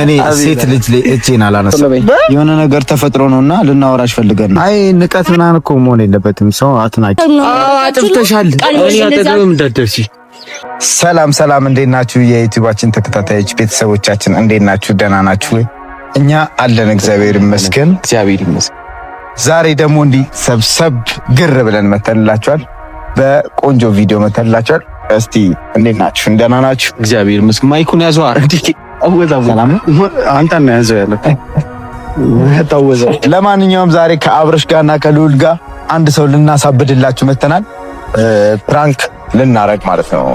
እኔ ሴት ልጅ ላይ እጄን አላነሳም። የሆነ ነገር ተፈጥሮ ነውና ልናወራሽ ፈልገን ነው። አይ ንቀት ምናምን እኮ መሆን የለበትም። ሰው አትናቂ። አጥፍተሻል። እኔ አጠገብም እንዳትደርሺ። ሰላም ሰላም፣ እንዴት ናችሁ? የዩቲዩባችን ተከታታዮች ቤተሰቦቻችን እንዴት ናችሁ? ደህና ናችሁ ወይ? እኛ አለን፣ እግዚአብሔር ይመስገን። እግዚአብሔር ይመስገን። ዛሬ ደግሞ እንዲህ ሰብሰብ ግር ብለን መተንላችኋል። በቆንጆ ቪዲዮ መተንላችኋል። እስቲ እንዴት ናችሁ? ደህና ናችሁ? እግዚአብሔር ይመስገን። Mic ኡን ያዘዋ። ሰላም ነው። አንተ ነው ያዘው ያለው ታወዘው። ለማንኛውም ዛሬ ከአብረሽ ጋርና ከልዑል ጋር አንድ ሰው ልናሳብድላችሁ መተናል። Prank ልናረግ ማለት ነው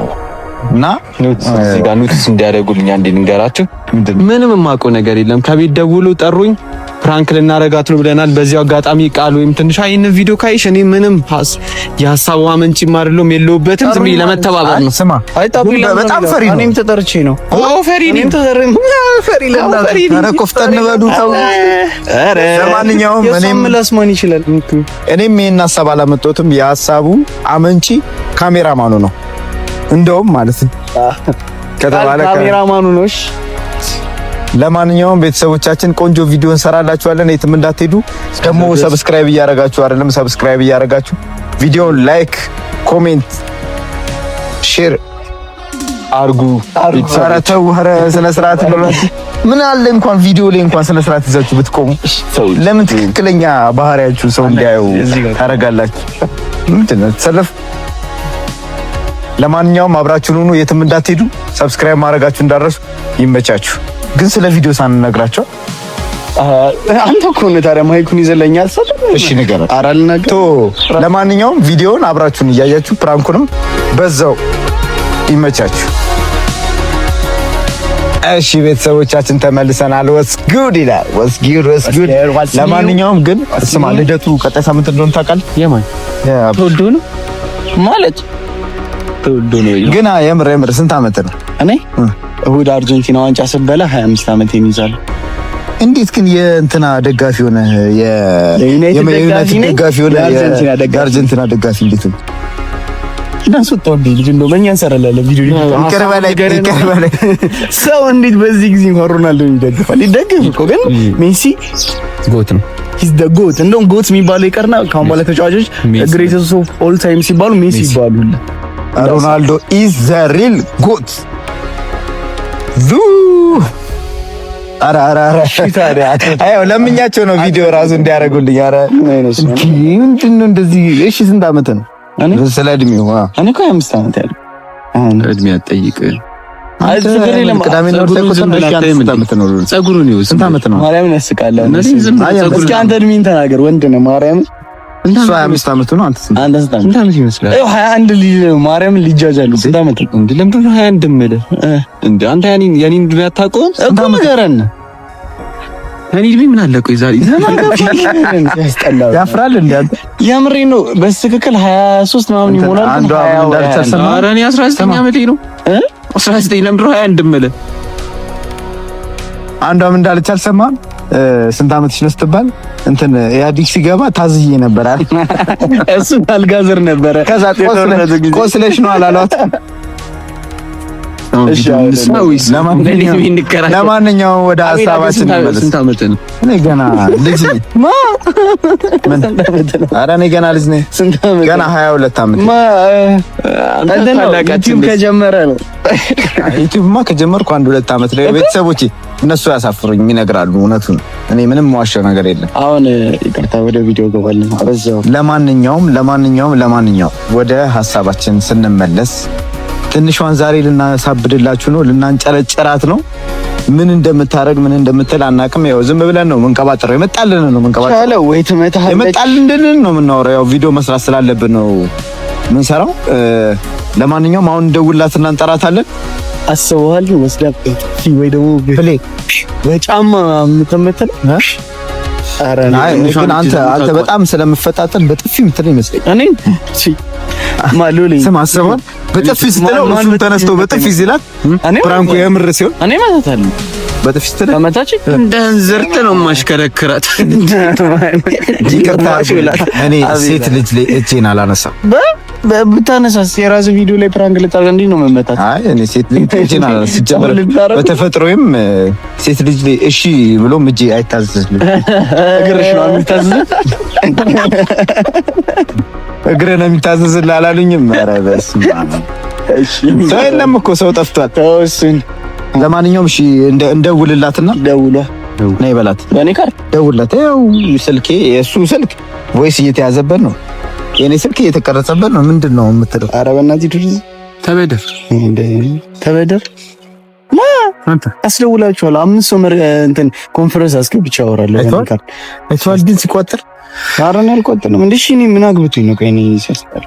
እና Notice እዚህ ጋር notice እንዲያደርጉልኝ አንዴ ልንገራችሁ። ምንም የማውቀው ነገር የለም። ከቤት ደውሎ ጠሩኝ። Prank ልናረጋት ነው ብለናል። በዚያው አጋጣሚ ቃል ወይም ትንሽ ይህንን ቪዲዮ ካይሽ እኔ ምንም የሀሳቡ አመንጪም አይደለሁም የለሁበትም። ዝም ብዬ ለመተባበር ነው። ስማ፣ በጣም ፈሪ ነው። እኔም ተጠርቼ ነው። ኦ ፈሪ ነኝ። ፈሪ ፈሪ ነኝ። ኧረ ቆፍጠን በሉ ተው። ለማንኛውም እኔም ምላስ ማን ይችላል? እኔም ይሄን ሀሳብ አላመጣሁትም። የሀሳቡ አመንጪ ካሜራማኑ ነው። እንደውም ማለት ነው ከተባለ ካሜራማኑ ነው። እሺ ለማንኛውም ቤተሰቦቻችን ቆንጆ ቪዲዮ እንሰራላችኋለን። የትም እንዳትሄዱ። ደግሞ subscribe እያረጋችሁ አይደለም፣ subscribe እያረጋችሁ ቪዲዮን like፣ comment፣ share አርጉ። ኧረ ተው፣ ኧረ ስነ ስርዓት ምን አለ እንኳን ቪዲዮ ላይ እንኳን ስነ ስርዓት ይዛችሁ ብትቆሙ። ለምን ትክክለኛ ባህሪያችሁ ሰው እንዲያዩ ታረጋላችሁ? ምንድን ነው ተሰለፍ። ለማንኛውም አብራችሁን ሁኑ፣ የትም እንዳትሄዱ። Subscribe ማድረጋችሁ እንዳትረሱ። ይመቻችሁ። ግን ስለ ቪዲዮ ሳንነግራቸው አንተ እኮ ነህ ታዲያ mic ኡን ይዘለኛል። እሺ ንገረን። ኧረ አልናገርም። ቶ ለማንኛውም ቪዲዮውን አብራችሁን እያያችሁ prank ኡንም በዛው ይመቻችሁ። እሺ ቤተሰቦቻችን ተመልሰናል። What's good ይላል። What's good፣ what's good። ለማንኛውም ግን ስማ፣ ልደቱ ቀጣይ ሳምንት እንደሆነ ታውቃለህ? የማን ተወልዶ ነው ማለት ተወልዶ ነው? ግን የምር የምር ስንት ዓመት ነው? እኔ እሁድ አርጀንቲና ዋንጫ ስበላ 25 ዓመት የሚይዛል። እንዴት ግን የእንትና ደጋፊ ሆነ? የዩናይትድ ደጋፊ ሆነ? የአርጀንቲና ደጋፊ። የአርጀንቲና ደጋፊ እንዴት ነው? እናስወጣው እንዴ ልጅ እንደው በእኛ እንሰራለን ቪዲዮ። ይቅር በለኝ፣ ይቅር በለኝ። ሰው እንዴት በዚህ ጊዜ እንኳን ሮናልዶ ይደግፋል? ይደግፍ እኮ ግን ሜሲ GOAT ነው። He's the GOAT። እንደውም GOAT የሚባለው ይቀርና ከአሁን በኋላ ተጫዋቾች greatest of all time ሲባሉ ሜሲ ይባሉ። ሮናልዶ is the real GOAT ዙ ኧረ ኧረ ኧረ አይ ለምኛቸው ነው ቪዲዮ ራሱ እንዲያደርጉልኝ። ኧረ ምንድን ነው እንደዚህ? እሺ ስንት ዓመት ነው? ስለ እድሜው እኔ እኮ 25 ዓመት ያለው አሁን እድሜ አትጠይቅ። ቅዳሜና እሑድ ጸጉሩን ይኸው ስንት ዓመት ነው? ማርያምን ያስቃል። እስኪ አንተ እድሜን ተናገር፣ ወንድ ነህ። ማርያምን እሱ 25 ዓመቱ ነው። አንተ ስንት አንተ ስንት ስንት ዓመት ይመስላል? ይኸው 21 ልጅ ማርያምን ሊጃጃሉ። ስንት ዓመት ነው እንዴ? ለምንድን ነው 21 የምልህ እንዴ? አንተ ያኔን እድሜ አታውቀውም እኮ ንገረን። ያኔ እድሜ ምን አለ? ቆይ ዛሬ ያስጠላል። ያፍራል እንዴ አንተ? የምሬን ነው። በትክክል 23 ምናምን ይሞላል። አንዷ ምን እንዳለች አልሰማህም? ኧረ እኔ 19 ዓመቴ ነው። 19 ለምንድን ነው 21 የምልህ? አንዷ ምን እንዳለች አልሰማህም? ስንት ዓመትሽ ነው ስትባል እንትን ኢህአዴግ ሲገባ ታዝዬ ነበር አይደል? እሱ አልጋዘር ነበረ። ከዛ ቆስለሽ ነው አላሏት። ለማንኛውም ወደ ሀሳባችን እንመለስ። ስንት ዓመት ነው? እኔ ገና ልጅ ነኝ። ኧረ እኔ ገና ልጅ ነኝ። ገና 22 ዓመት። ዩቲዩብ ከጀመረ ነው። ዩቲዩብማ ከጀመርኩ አንድ ሁለት ዓመት ላይ። ቤተሰቦቼ እነሱ ያሳፍሩኝ ይነግራሉ እውነቱን። እኔ ምንም ዋሸው ነገር የለም። አሁን ይቅርታ ወደ ቪዲዮ ገባልን። አበዛው። ለማንኛውም ለማንኛውም ለማንኛውም ወደ ሀሳባችን ስንመለስ ትንሿን ዛሬ ልናሳብድላችሁ ነው፣ ልናንጨረጨራት ነው። ምን እንደምታረግ ምን እንደምትል አናውቅም። ያው ዝም ብለን ነው የምንቀባጥረው፣ የመጣልን ነው የምንቀባጥረው፣ ወይ ትመታለች፣ የመጣልንን ነው የምናወራው። ያው ቪዲዮ መስራት ስላለብን ነው የምንሰራው። ለማንኛውም አሁን እንደውላትና እንጠራታለን። አስበዋል ወስዳ ወይ ደግሞ ፕሌ በጫማ የምትመተል ግን አንተ በጣም ስለምፈጣጠን በጥፊ የምትል ይመስለኛል። እኔ ማሉሊ ስማ፣ አስበዋል በጥፊ ስትለው እሱም ተነስቶ በጥፊ ሲላት prank ኡ የምር ሲሆን እኔ እመታታለሁ። በጥፊ ስትለው ከመታች እንደ እንዝርት ነው የማሽከረክራት። ይቅርታ፣ እኔ ሴት ልጅ ላይ እጄን አላነሳም። ብታነሳስ የራስህ ቪዲዮ ላይ prank ልታደርግ እንዲህ ነው መመታት። አይ እኔ ሴት ልጅ ሲጀመር በተፈጥሮዬም ሴት ልጅ ላይ እሺ ብሎ እጄ አይታዘዝም። እግርሽ ነው የሚታዘዝ፣ እግሬ ነው የሚታዘዝልህ አላሉኝም? ኧረ በስመ አብ። ሰው የለም እኮ ሰው ጠፍቷል። ለማንኛውም እሺ እንደውልላትና ደውሏ ነይ በላት። በእኔ ካርድ ደውልላት። ያው ስልኬ የእሱ ስልክ voice እየተያዘበት ነው፣ የኔ ስልክ እየተቀረጸበት ነው። ምንድን ነው የምትለው? ኧረ በእናትህ ድርዝ ተበደር ተበደር ማ አስደውላችኋለሁ። 5 ሰው እንትን ኮንፈረንስ አስገብቼ አወራለሁ። አይተዋል ግን ሲቆጥር ኧረ እኔ አልቆጥርም። እንደ እሺ እኔ ምን አግብቶኝ ነው? ቆይ እኔ ሲያስጠላ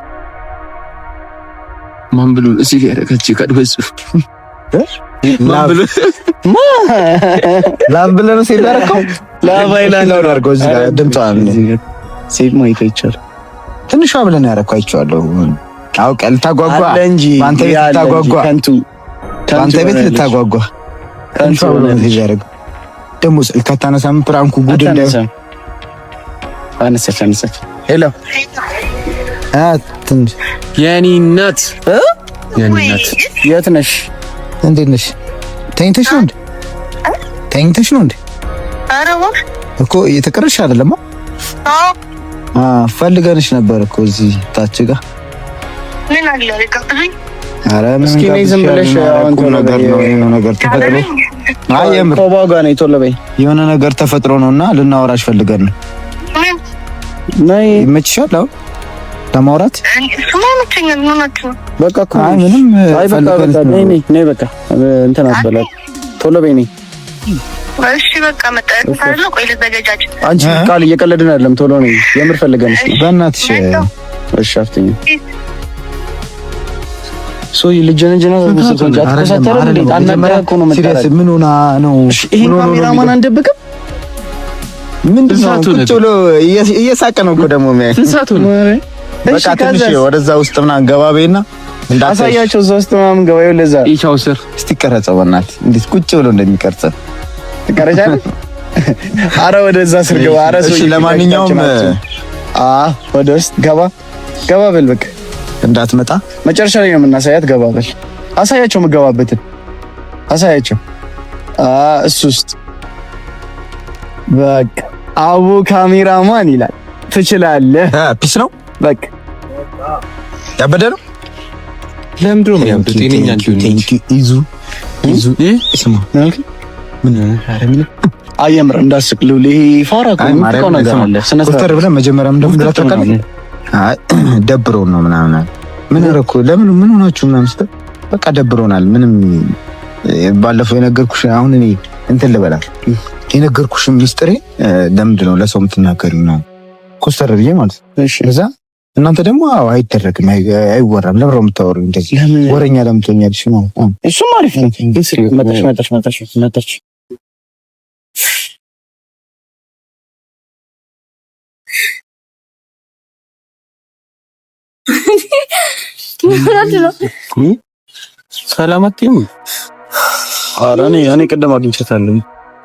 ማን ብሎ እዚህ ያደረጋችሁ ካድበዙ ላም ብለህ ነው save ያደረከው? ላብ አድርገው እዚህ ጋር ድምጿን save ማየት አይቻልም። ትንሿ ብለህ ነው ያደረከው። አይቼዋለሁ። አውቀህ ልታጓጓ በአንተ ቤት ልታጓጓ በአንተ ቤት ልታጓጓ ትንሿ ብለህ ነው save ያደረገው። ደግሞ ስልክ አታነሳም። prank ኡ ጉድ እንዳይሆን አነሳች አነሳች። Hello ትንሽ የኔ እናት የኔ እናት የት ነሽ? እንዴት ነሽ? ተኝተሽ ነው እንዴ? ተኝተሽ ነው እንዴ? እኮ እየተቀረሽ አይደለም። አዎ ፈልገንሽ ነበር እኮ እዚህ ታች ጋር። ምን አለ ጋብዙኝ። ኧረ ምን እስኪ ነይ ዝም ብለሽ አሁን ቁም ነገር ነው የሆነ ነገር ተፈጥሮ። አይ የምር ኮባው ጋር ነይ ቶሎ በይ። የሆነ ነገር ተፈጥሮ ነውና ልናወራሽ ፈልገን ነው። ነይ። ይመችሻል አሁን ለማውራት? በቃ እኮ አይ ምንም አይ በቃ በቃ ነይ ነይ ነይ በቃ እንትን አትበላት ቶሎ በይ ነይ። እሺ በቃ መጣሁ አይደል? ቆይ ልዘገጃጅ። አንቺ ቃል እየቀለድን አይደለም። ቶሎ ነይ የምር ፈልገንሽ ነው። በእናትሽ እሺ አፍትኝ ሶ ልጀነጀና ምን ሆና ነው? ይሄን ካሜራማን አንደብቅም። ምንድን ነው ቁጭ ብሎ እየሳቀ ነው እኮ ደግሞ የሚያይ በቃ ትንሽ ወደዛ ውስጥ ምናምን ገባ በይና አሳያቸው። እዛ ውስጥ ምናምን ገባ ይኸው ለዛ ይቻው ስር እስቲ ቀረጸው፣ በእናትህ እንዴት ቁጭ ብሎ እንደሚቀርጸው ትቀረጫለህ። አረ ወደዛ ስር ገባ። አረ እሺ፣ ለማንኛውም ወደ ውስጥ ገባ ገባ በል በቃ እንዳትመጣ መጨረሻ ላይ ነው የምናሳያት። ገባ በል አሳያቸው፣ የምገባበትን አሳያቸው። እሱ ውስጥ በቃ አቡ ካሜራማን ይላል። ትችላለህ። Peace ነው በቃ ያበደ ነው። ለምንድን ነው የሚያብዱት? ጤነኛ እንዲሆን ይዙ ይዙ ስማ ምን አየምር እንዳስቅ ልውል ይሄ ፋራ እኮ የምትቀው ነገር አለ። ስነ ኮስተር ብለን መጀመሪያም እንደምን ታውቃለህ። አይ ደብሮን ነው ምናምን አለ። ምን አደረኩ? ለምን ምን ሆናችሁ ምናምን ስትል በቃ ደብሮናል። ምንም ባለፈው የነገርኩሽ አሁን እኔ እንትን ልበላት የነገርኩሽ ሚስጥሬ ለምንድን ነው ለሰው የምትናገሪው? ነው ኮስተር ብዬ ማለት ነው። እዛ እናንተ ደግሞ አዎ አይደረግም፣ አይወራም። ለምን ነው የምታወሪው? እንደዚህ ወሬኛ ለምን ትሆኛለሽ? ነው እሱም አሪፍ ነው። መጣች መጣች መጣች መጣች። ሰላም አትይም? ኧረ እኔ ቅድም አግኝቻታለሁ፣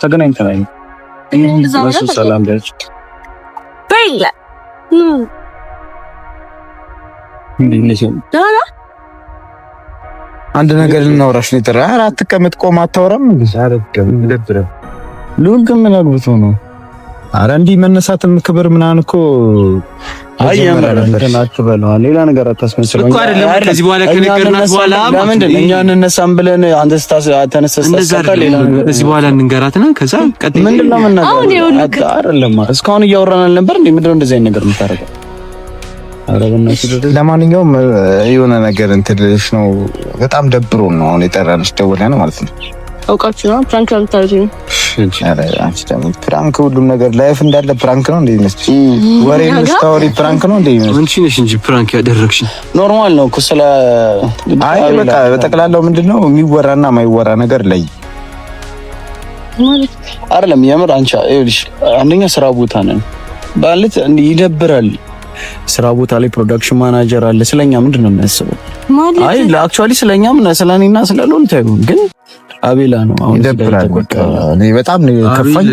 ተገናኝተናል። እሱ ሰላም ቢያቸው አንድ ነገር ልናወራሽ ነው የጠራህ። ኧረ አትቀመጥ፣ ቆም፣ አታወራም። ልዑል ግን ምን አግብቶ ነው? ኧረ እንዲህ መነሳትም ክብር ምናምን እኮ አይ የምር እንትን አትበለው፣ ሌላ ነገር አታስመስለው እኮ አይደለም። ከዚህ በኋላ ከነገርናት በኋላ ለምንድን እኛ እንነሳም ብለን አንተ ተነሳህ ሌላ ነገር ከዚህ በኋላ እንንገራትና ከዛ ቀጥይ። ምንድን ነው የምናገረው? አይደለም እስካሁን እያወራን አልነበር እንዴ? ምንድን ነው እንደዚህ አይነት ነገር የምታደርገው? ለማንኛውም የሆነ ነገር እንትን ልልሽ ነው። በጣም ደብሮን ነው አሁን የጠራንሽ ደውለን ማለት ነው። አውቃችሁ ነው prank ለምታደርጉኝ ነው። አንቺ ደግሞ prank፣ ሁሉም ነገር life እንዳለ prank ነው እንዴ ይመስልሽ? ወሬ ምስታወሪ prank ነው እንዴ ይመስልሽ? አንቺ ነሽ እንጂ prank ያደረግሽኝ። Normal ነው እኮ ስለ አይ በቃ በጠቅላላው ምንድነው የሚወራና የማይወራ ነገር ላይ አይደለም። የምር አንቺ ይኸውልሽ፣ አንደኛ ስራ ቦታ ነን ማለት ይደብራል። ስራ ቦታ ላይ production manager አለ። ስለኛ ምንድን ነው የሚያስበው? አይ actually ስለኛ ምን ስለኔና ስለሉል ታዩ ግን አቤላ ነው አሁን ይደብራል። በቃ እኔ በጣም ነው የከፋኝ።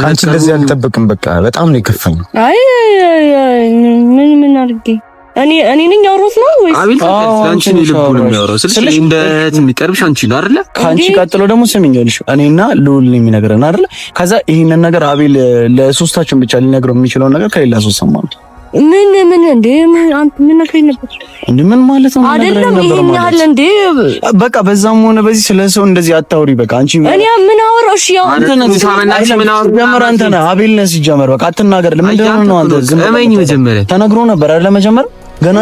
አንቺ እንደዚህ አልጠብቅም። በቃ በጣም ነው የከፋኝ። አይ ምን ምን አድርጌ እኔ ነኝ ያወራሁት ነው ወይስ አቤል? አንቺ ነው ልቡን የሚያወራው ስልሽ እንደ የሚቀርብሽ አንቺ ነው አይደለ? ከአንቺ ቀጥሎ ደግሞ ስሚኝ፣ ይኸውልሽ እኔና ልዑል ነው የሚነግረን አይደለ? ከዛ ይሄንን ነገር አቤል ለሶስታችን ብቻ ሊነግረው የሚችለውን ነገር ከሌላ ሰው ሰማ ነው። ምን ምን እንዴ ምን አንተ ምን ነግረኝ ነበር እንዴ? ምን ማለት ነው? አይደለም ይሄን ያህል እንዴ? በቃ በዛም ሆነ በዚህ ስለ ሰው እንደዚህ አታውሪ። በቃ አንቺ እኔ ምን አወራሁ? እሺ ያው አንተ ነህ ሲጀመር፣ አንተ ነህ አቤል ነህ ሲጀመር። በቃ አትናገር። ምንድን ነው አንተ ዝም እመኝ። መጀመሪያ ተነግሮ ነበር አይደለ? መጀመሪያ ገና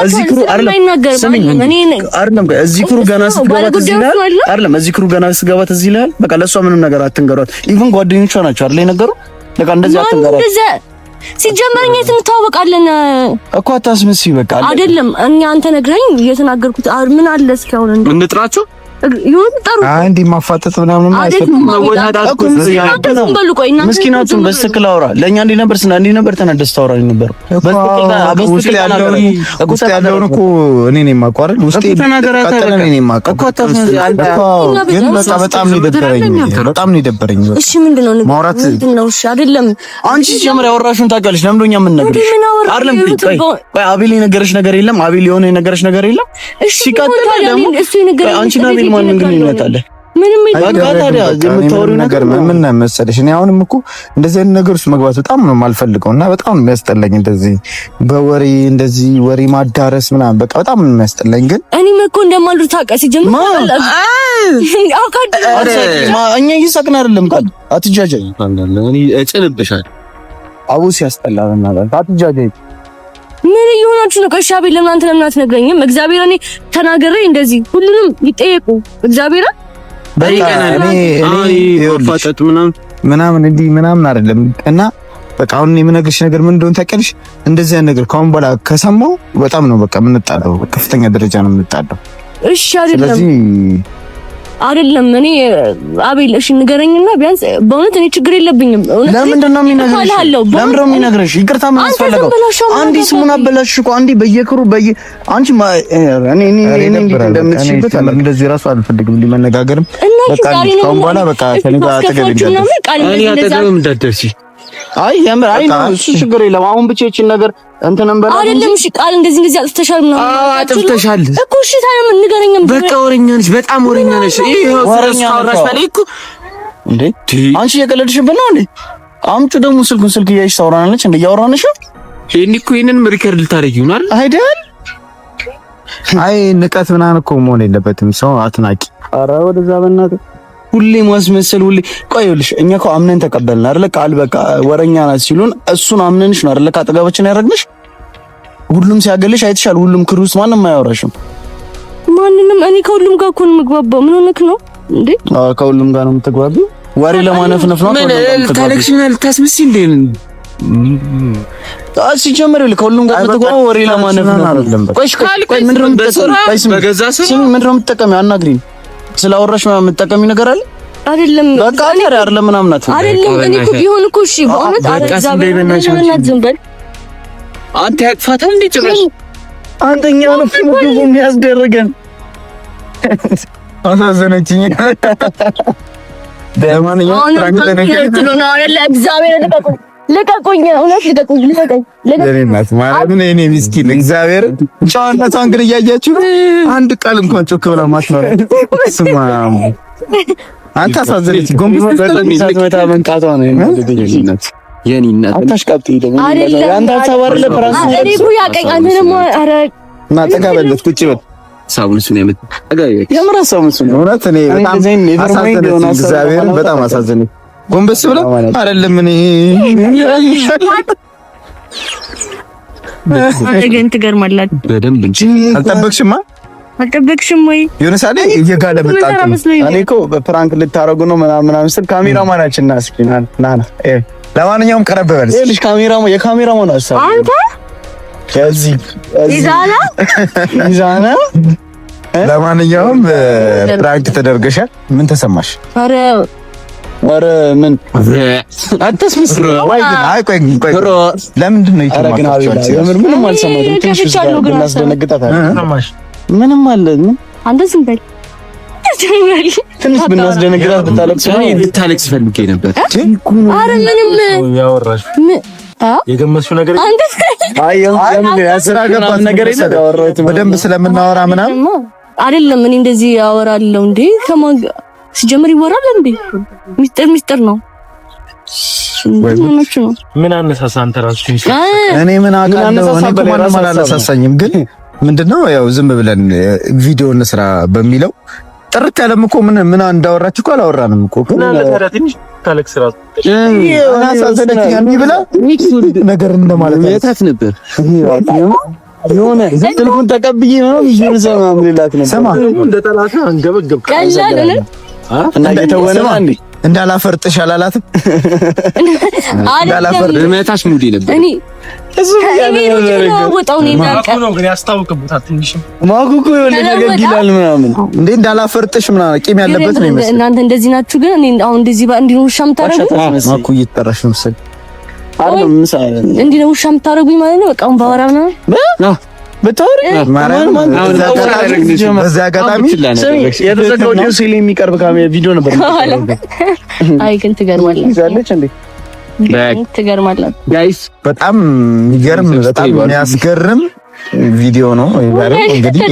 እዚህ crew አይደለም፣ ስሚኝ፣ አይደለም እዚህ crew ገና ስትገባ ትዝ ይልሃል አይደለም? እዚህ crew ገና ስትገባ ትዝ ይልሃል። በቃ ለእሷ ምንም ነገር አትንገሯት። even ጓደኞቿ ናቸው አይደል የነገሩ። በቃ እንደዚህ አትንገሯት። ሲጀመር እኛ የት እንተዋወቃለን እኮ አታስመስይ። በቃ አይደለም እኛ አንተ ነግረኝ እየተናገርኩት ምን አለ እስካሁን እንዴ እንጥራቸው ይሁን ጠሩ። እንዲህ ማፋጠጥ ምናምን ምስኪናቱን በስትክክል አውራ። ለእኛ እንዲህ ነበር ስና እንዲህ ነበር ተናደስ ታወራ ነበር። ውስጥ ያለውን እኮ እኔ ነኝ የማውቀው አይደል? ውስጤ ቀጠለ እኔ ነኝ የማውቀው ግን በቃ በጣም ነው የደበረኝ። በጣም ነው የደበረኝ። እሺ ምንድን ነው ማውራት ምንድን ነው? እሺ አይደለም አንቺ ሲጀምር ያወራሽውን ታውቂያለሽ። ለምንድን ነው እኛ የምንነግርሽ? አይደለም ቆይ አቤል የነገረሽ ነገር የለም። አቤል የሆነ የነገረሽ ነገር የለም። ሲቀጥል ደግሞ አንቺና አቤል ማን ግንኙነት አለ? ምንም በቃ ታዲያ የምታወሪው ነገር ምን መሰለሽ፣ እኔ አሁንም እኮ እንደዚህ አይነት ነገር ውስጥ መግባት በጣም ነው የማልፈልገው እና በጣም ነው የሚያስጠላኝ። እንደዚህ በወሬ እንደዚህ ወሬ ማዳረስ ምናምን በቃ በጣም ነው የሚያስጠላኝ። ግን እኔም እኮ እንደማልዱ ታውቃለህ። ሲጀምር እኛ እየሳቅን አይደለም። ቃል አትጃጃይ፣ እኔ እጭንብሻለሁ። አቡ ሲያስጠላ አትጃጃይ። ምን እየሆናችሁ ነው? ቆይ አቤል ለምን አንተ ለምን አትነግረኝም? እግዚአብሔር እኔ ተናገሬ እንደዚህ ሁሉንም ይጠየቁ። እግዚአብሔር ምናምን እንዲህ ምናምን አይደለም እና በቃ አሁን የምነግርሽ ነገር ምን እንደሆነ ታውቂያለሽ። እንደዚህ አይነት ነገር ከአሁን በኋላ ከሰማሁ በጣም ነው በቃ የምንጣለው፣ ከፍተኛ ደረጃ ነው የምንጣለው። እሺ አይደለም አይደለም እኔ አቤል፣ እሺ ንገረኝና ቢያንስ በእውነት እኔ ችግር የለብኝም። ለምንድን ነው የሚነግርሽ? ለምንድን ነው የሚነግርሽ? ይቅርታ ምን አስፈለገው? አንዴ ስሙን አበላሽ እኮ አንዴ በየክሩ በየ አንቺ እኔ እኔ እኔ እንደምትሽበት አለ እንደዚህ ራሱ አልፈልግም መነጋገርም። በቃ ከአሁን በኋላ በቃ ከእኔ ጋር አጠገብ እንዳትደርሺ። አይ የምር አይ ነው እሱ ችግር የለም። አሁን ብቻ ይህችን ነገር እንትን እንበላ አይደለም። እሺ ቃል እንደዚህ እንደዚህ አጥፍተሻል ምናምን። አዎ አጥፍተሻል እኮ እሺ፣ ታዲያ ምን ንገረኝም። በቃ ወሬኛ ነሽ፣ በጣም ወሬኛ ነሽ። ይሄ ካወራሽ በላይ እኮ እንዴ አንቺ እየቀለድሽብን ነው እንዴ? አምጩ ደግሞ ስልኩን። ስልክ እያይሽ ታወራናለች እንዴ? እያወራንሽ ይሄን እኮ ይሄንን record ልታደርጊው ነው አይደል? አይደል? አይ ንቀት ምናምን እኮ መሆን የለበትም። ሰው አትናቂ። ኧረ ወደዛ በእናትህ ሁሌ ማስመሰል ሁሌ። ቆይ ይኸውልሽ እኛ እኮ አምነን ተቀበልን አይደለ? ቃል በቃ ወረኛ ናት ሲሉን እሱን አምነንሽ ነው አይደለ? ካጠገባችን ያደረግንሽ። ሁሉም ሲያገልሽ አይተሻል። ሁሉም crew ውስጥ ማንም አያወራሽም። ማንንም እኔ ከሁሉም ጋር እኮ ነው የምግባባው። ምን ሆነክ ነው እንዴ? አዎ ከሁሉም ጋር ነው የምትግባቢው። ወሬ ለማነፍነፍ ነው። ምን ልታለቅሽ ምን ልታስመስይ እንዴ? ሲጀመር ይኸውልህ ከሁሉም ጋር የምትግባባው ወሬ ለማነፍነፍ አይደለም። ቆይ ቆይ ምንድን ነው የምትጠቀሚው? የምትጠቀሚው አናግሪኝ ስላወራሽ ምናምን የምትጠቀሚው ነገር አለ አይደለም? በቃ አይደል አይደለም ምናምን ናት አይደለም። እኔ እኮ ቢሆን እኮ እሺ፣ በእውነት ዝም በል አንተ። ያቅፋታል እንዴ ጭራሽ? አንተኛ ነው ምግቡ የሚያስደርገን። አሳዘነችኝ። ለማንኛውም prank እግዚአብሔር ልቀቁኝ፣ እውነት ልቀቁኝ፣ ልቀቁኝ። ማርያምን እኔ ምስኪን እግዚአብሔር ጨዋነቷን ግን እያያችሁ አንድ ቃል እንኳን ጮክ ብላ ማትኖር። ስማ አንተ አሳዘነች። ጎንበስ ሳትመታ መንቃቷ ነው የኔ እናት። አታሽቃብጥ። ያንተ ሀሳብ አይደለ prank። እኔ እኮ ያቀኝ አንተ ደግሞ ኧረ እና ጠጋ በለት ቁጭ በል። ሀሳቡን እሱ ነው ያመጣው። የምር ሀሳቡን እሱ ነው። እውነት እኔ በጣም አሳዘነች። እግዚአብሔርን በጣም አሳዘነች። ጎንበስ ብለው አይደለም እኔ ግን ትገርማላችሁ። በደንብ እንጂ አልጠበቅሽማ። አልጠበቅሽም ወይ? የሆነ ሰዓት ላይ እየጋለ መጣ። እኔ እኮ በ prank ልታረጉ ነው ምናምን ምናምን ስል ካሜራማናችን ና እስኪ ና ና ና። ለማንኛውም ቀረብ በል ይኸውልሽ፣ ካሜራማን የካሜራማን ሀሳብ አንተ ከዚህ ይዛና ይዛና። ለማንኛውም prank ተደርገሻል። ምን ተሰማሽ? ኧረ ኧረ ምን አታስመስል። አይ ቆይ ቆይ፣ ለምንድን ነው ኧረ ግን አቤላ የምር ምንም አልሰማትም። ትንሽ ብናስደነግጣት አለ ምንም አለ አንተ ዝም በል። ትንሽ ብናስደነግጣት ብታለቅስ ነው። ልታለቅስ ፈልጌ ነበር። ኧረ ምንም የገመስሽው ነገር አይ ያስራ ገባት ነገር የለም በደንብ ስለምናወራ ምናምን አይደለም። እኔ እንደዚህ ያወራለሁ እንዴ? ከማን ሲጀምር ይወራል እንዴ? ሚስጥር ሚስጥር ነው። ምን አነሳሳ አንተ ራስህ? እኔ ምን አውቃለሁ? እኔ እኮ ማንም አላነሳሳኝም። ግን ምንድነው ያው ዝም ብለን ቪዲዮ እንስራ በሚለው ጥርት ያለም እኮ ምን ምን እንዳወራች እኮ አላወራንም እኮ። ምን አለ ታዲያ ትንሽ ታለቅስ እራሱ አሳዘነችኝ እንዲህ ብላ ነገር እንደማለት የታት ነበር የሆነ ስልኩን ተቀብዬ ነው ይሁን ሰማም ሌላት ነበር። ስማ እንደ ጠላት አንገበገብክ ቀላል እና እየተወነ አንዴ እንዳላፈርጥሽ አላላትም። እንዳላፈርጥ በመታሽ ሙዲ ነበር። እኔ ነው ግን ያስታውቅበታል። ትንሽም ማኩ እኮ የሆነ ነገር ይላል ምናምን እንዴ እንዳላፈርጥሽ ምናምን ቂም ያለበት ነው የሚመስለው። እናንተ እንደዚህ ናችሁ፣ ግን እኔ አሁን እንደዚህ እንዲህ ነው ውሻ የምታረጉኝ። ማኩ እየተጠራሽ ነው መሰለኝ። እንዲህ ነው ውሻ የምታረጉኝ ማለት ነው። በቃ አሁን ባወራ ምናምን ብታወሪ በዚህ አጋጣሚ የተዘጋው ዲዮ የሚቀርብ ካሜራ ቪዲዮ ነበር። አይ ግን ትገርማለህ እንዴ ትገርማለህ guys፣ በጣም የሚገርም በጣም የሚያስገርም ቪዲዮ ነው። እንግዲህ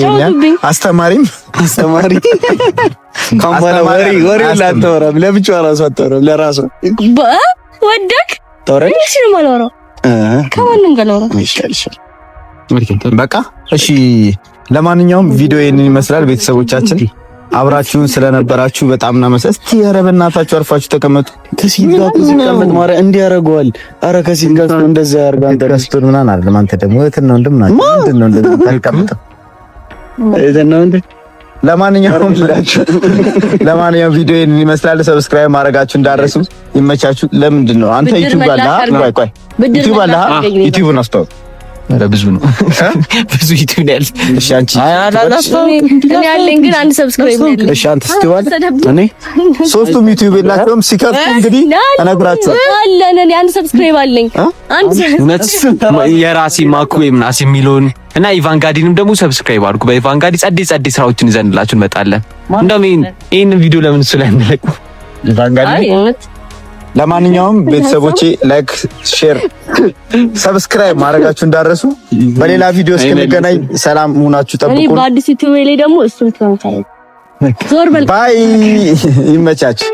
አስተማሪም አስተማሪ ካምፓላ ወሬ ወሬ ላታወራም ለብቻዋ እራሱ አታወራም። ለራሷ ወደክ ታወራለች። እሺ ነው የማላወራው ከማንም ጋር ላወራ ይሻልሻል። በቃ እሺ። ለማንኛውም ቪዲዮ ይሄንን ይመስላል። ቤተሰቦቻችን አብራችሁን ስለነበራችሁ በጣም እናመሰግናለን። እስቲ ኧረ በእናታችሁ አርፋችሁ ተቀመጡ። ከሲት ጋር ሲቀመጥ ማርያም እንዲህ ያደርገዋል። ኧረ ከሲት ጋር እንደዛ ያደርጋል። አንተ ከስቶን ምናምን አይደለም። አንተ ደግሞ እህትና ወንድም ናችሁ። ምንድን ነው እንደዚህ ተቀምጠው? እህትና ወንድም። ለማንኛውም ቪዲዮ ይሄንን ይመስላል። subscribe ማድረጋችሁ እንዳረሱ። ይመቻችሁ። ለምንድን ነው አንተ ዩቲዩብ አለ? ቆይ ቆይ ዩቲዩብ አለ? ዩቲዩብን አስተዋውቅ። ኧረ ብዙ ነው፣ ብዙ ዩቲዩብ ነው ያለ። እሺ አንቺ እኔ ያለኝ ግን አንድ subscribe ነው ያለኝ። እሺ አንተ ስትዋል እኔ ሶስቱም ዩቲዩብ የላቸውም። ሲከፍቱ እንግዲህ እነግራቸዋለሁ። አለን እኔ አንድ subscribe አለኝ። አንድ እውነት የራሴ ማኩ ምናስ የሚለውን እና ኢቫንጋዲንም ደግሞ subscribe አድርጉ። በኢቫንጋዲ ጸዴ ጸዴ ስራዎችን ይዘንላችሁ እንመጣለን። እንደውም ይሄን ቪዲዮ ለምን እሱ ላይ አንለቅም? ኢቫንጋዲ ለማንኛውም ቤተሰቦቼ like፣ share፣ subscribe ማድረጋችሁ እንዳረሱ። በሌላ ቪዲዮ እስክንገናኝ ሰላም ሁናችሁ ጠብቁን። እኔ በአዲስ ዩቲዩብ ላይ ደግሞ እሱን bye። ይመቻችሁ።